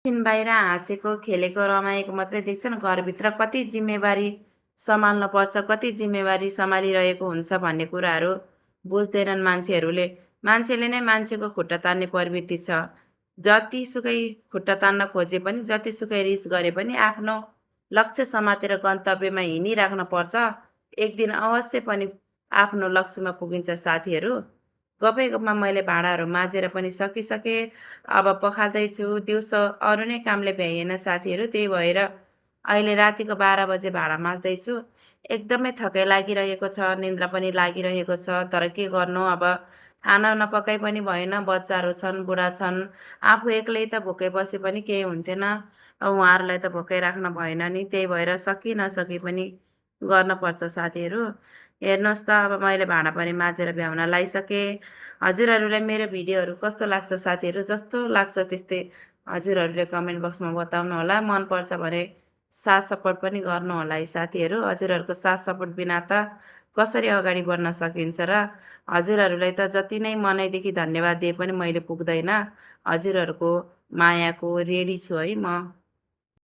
दिन बाहिर हाँसेको, खेलेको, रमाएको मात्रै देख्छन्, घरभित्र कति जिम्मेवारी सम्हाल्न पर्छ, कति जिम्मेवारी सम्हालिरहेको हुन्छ भन्ने कुराहरू बुझ्दैनन् मान्छेहरूले। मान्छेले नै मान्छेको खुट्टा तान्ने प्रवृत्ति छ। जतिसुकै खुट्टा तान्न खोजे पनि, जतिसुकै रिस गरे पनि आफ्नो लक्ष्य समातेर गन्तव्यमा हिँडिराख्न पर्छ। एक दिन अवश्य पनि आफ्नो लक्ष्यमा पुगिन्छ साथीहरू। गफै गफमा मैले भाँडाहरू माझेर पनि सकिसकेँ। अब पखाल्दैछु। दिउँसो अरू नै कामले भ्याइएन साथीहरू, त्यही भएर अहिले रातिको 12 बजे भाँडा माझ्दैछु। एकदमै थकाइ लागिरहेको छ, निन्द्रा पनि लागिरहेको छ, तर के गर्नु अब, खाना नपकाइ पनि भएन, बच्चाहरू छन्, बुढा छन्, आफू एक्लै त भोकै बसे पनि केही हुन्थेन, अब उहाँहरूलाई त भोकै राख्न भएन नि, त्यही भएर सकि नसकी पनि गर्नुपर्छ साथीहरू। हेर्नुहोस् त, अब मैले भाँडा पनि माझेर भ्याउन लागिसकेँ। हजुरहरूलाई मेरो भिडियोहरू कस्तो लाग्छ साथीहरू? जस्तो लाग्छ त्यस्तै हजुरहरूले कमेन्ट बक्समा बताउनु होला। मनपर्छ भने साथ सपोर्ट पनि गर्नु होला है साथीहरू। हजुरहरूको साथ सपोर्ट बिना त कसरी अगाडि बढ्न सकिन्छ र? हजुरहरूलाई त जति नै मनैदेखि धन्यवाद दिए पनि मैले पुग्दैन। हजुरहरूको मायाको ऋणी छु है म।